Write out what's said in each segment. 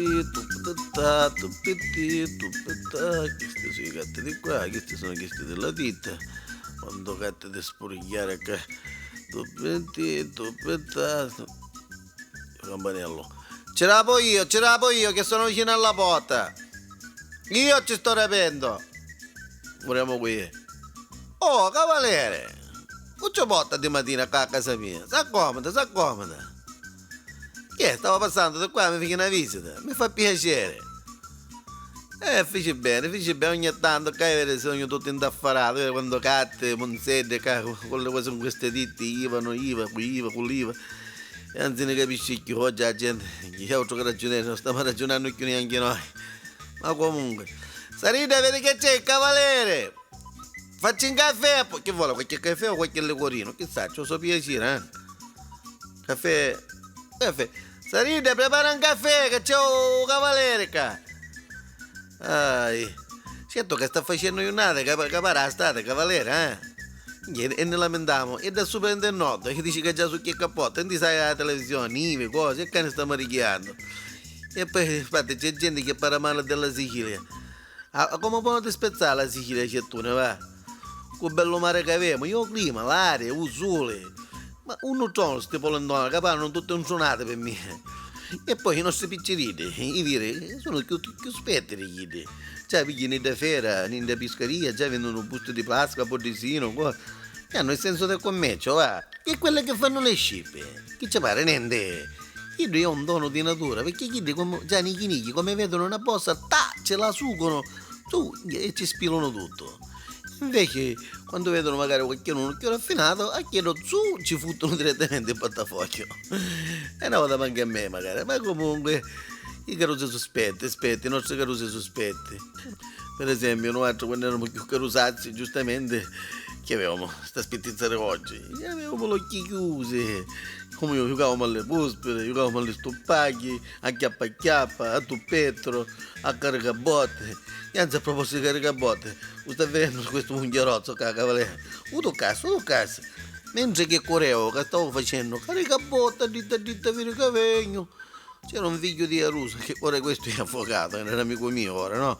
Tuppetì, tuppetà, tuppetì, tuppetà, questi sono i gatti di qua, questi sono questi della ditta. Quando gatti di spurigliare che tuppetì, tuppetà. Campanello. Ce l'apo io, ce l'apo io che sono vicino alla porta. Io ci sto rapendo. Moriamo qui. Oh, cavaliere! Non ci porta di mattina qua a casa mia. S'accomoda, s'accomoda. Che stavo passando da qua, mi fece una visita. Mi fa piacere. Fece bene, ogni tanto che vede sogno tutto indaffarato, vede quando catte, monzette, con le cose con queste ditte, ivano, iva, qui iva, con l'IVA. E non se ne capisce più, oggi la gente, chi è altro che ragionare, non stiamo ragionando più neanche noi. Ma comunque, Sarita, vedi che c'è il cavaliere! Facci un caffè, poi che vuole, qualche caffè o qualche liquorino, chissà, c'ho so piacere, eh? Caffè, caffè. Sarita, prepara un caffè, che c'è un cavaliere qua. Ai, certo che sta facendo giornata, che pare la state, cavaliere, eh? E ne lamentiamo, e da super del nord, che dice che già su che cappotto, non ti sai la televisione, nive, cose, e che ne stiamo richiando. E poi, infatti, c'è gente che parla male della Sicilia. Ah, come può dispezzare la Sicilia, c'è tu, ne va? Con bello mare che abbiamo, io clima, l'aria, il sole. Ma uno trono sti polendoni, che parlano tutte un suonate per me. E poi i nostri piccirini, i veri, sono più, più spetti di. Cioè, pigli da fiera, da pescaria, già vendono un busto di plastica, podesino, qua. E hanno il senso del commercio, va. E quelle che fanno le scippe, che ci pare niente. Io è un dono di natura, perché chi come, già nichi nichi, come vedono una bossa, ta, ce la sugono, su, e ci spilano tutto. Invece, quando vedono magari qualcuno più raffinato, a chiedono su, ci fottono direttamente il portafoglio. E una volta manca a me magari, ma comunque i carusi sospetti, aspetti, i nostri carusi sospetti. Per esempio, noi quando eravamo più carusazzi, giustamente, che avevamo sta spettizzare oggi? Avevamo gli occhi chiusi. Come io giocavamo alle buspere, giocavamo alle stuppaghi, a chiappa a chiappa, a tuppetro, a caricabotte. E anzi, a proposito di caricabotte, sta vedendo questo unghiarozzo qua, cavaliere. Un cazzo, un cazzo. Mentre che correvo, che stavo facendo, caricabotta, ditta, ditta, vieni che vengo. C'era un figlio di Arusa, che ora questo è avvocato, era amico mio ora, no?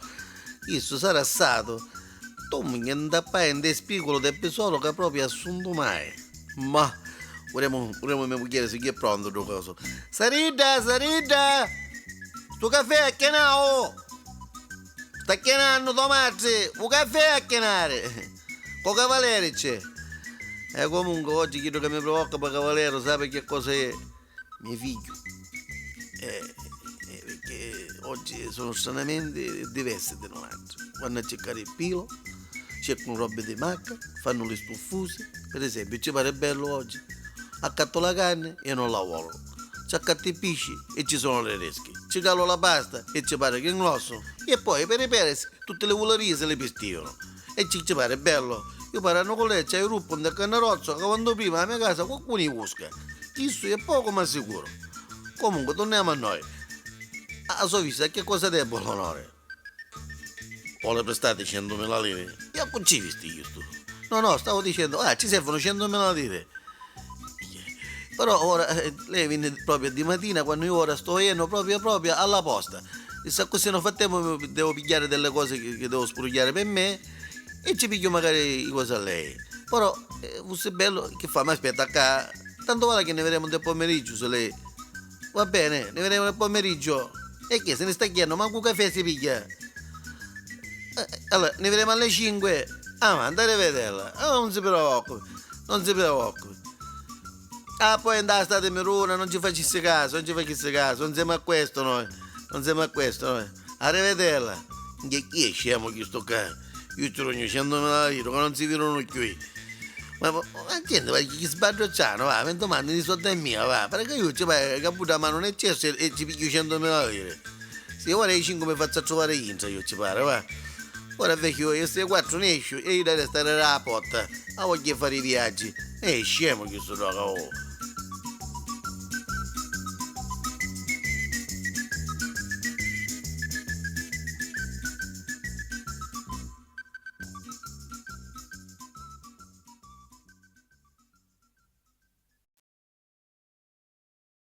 Questo sarà stato. Tu mi andai in spigolo del pesolo che proprio assunto mai. Ma vorremmo, vorremmo mia moglie se è pronto il coso. Sarida, Sarida! Sto caffè a chianao! Sta chianando tomate! Un caffè a chianare! Con cavaliere c'è! E comunque oggi quello che mi provoca per cavaliere sape che cosa è? Mio figlio. Perché oggi sono stranamente diversi da noi. Vanno a cercare il pilo, cercano robe di macca, fanno le stufuse. Per esempio, ci pare bello oggi. Accatto la carne e non la voglio. Ci accatto i pesci e ci sono le resche. Ci calo la pasta e ci pare che è grosso. E poi per i peres tutte le volerie se le pestivano. E ci, ci pare bello. Io parlo con lei, c'è il ruppo del canarozzo che quando prima alla mia casa qualcuno li busca. Questo è poco ma sicuro. Comunque, torniamo a noi. A sua vista, che cosa debbo l'onore? Vuole prestate 100.000 lire? Io con ci visti io sto. No, no, stavo dicendo, ah, ci servono 100.000 lire. Però ora lei viene proprio di mattina quando io ora sto io proprio proprio alla posta. E se così non frattempo devo pigliare delle cose che devo sprugliare per me e ci piglio magari cose a lei. Però fosse bello che fa, ma aspetta qua, tanto vale che ne vedremo del pomeriggio se lei. Va bene, ne vedremo nel pomeriggio. E che se ne sta chiedendo, manco un caffè si piglia. Allora, ne vedremo alle 5. Ah, ma andate a vederla. Ah, non si preoccupi, non si preoccupi. Ah, poi andare a state Miruna, non ci facesse caso, non ci facesse caso, non siamo a questo noi, non siamo a questo noi. Arrivederla. Che chi è scemo che sto qua? Io ti rogno 100.000 lire, che non si vedono più. Ma gente, ma chi sbaglio c'hanno, va, mi domandi di soldi è mia, va, perché io ci vai, che butta mano nel cesso e ci picchio 100.000 lire. Se ora i 5 mi faccio trovare in io ci pare, va. Ora vecchio, io se 4 ne escio e io devo stare alla porta, a voglio fare i viaggi. E scemo che sono, oh.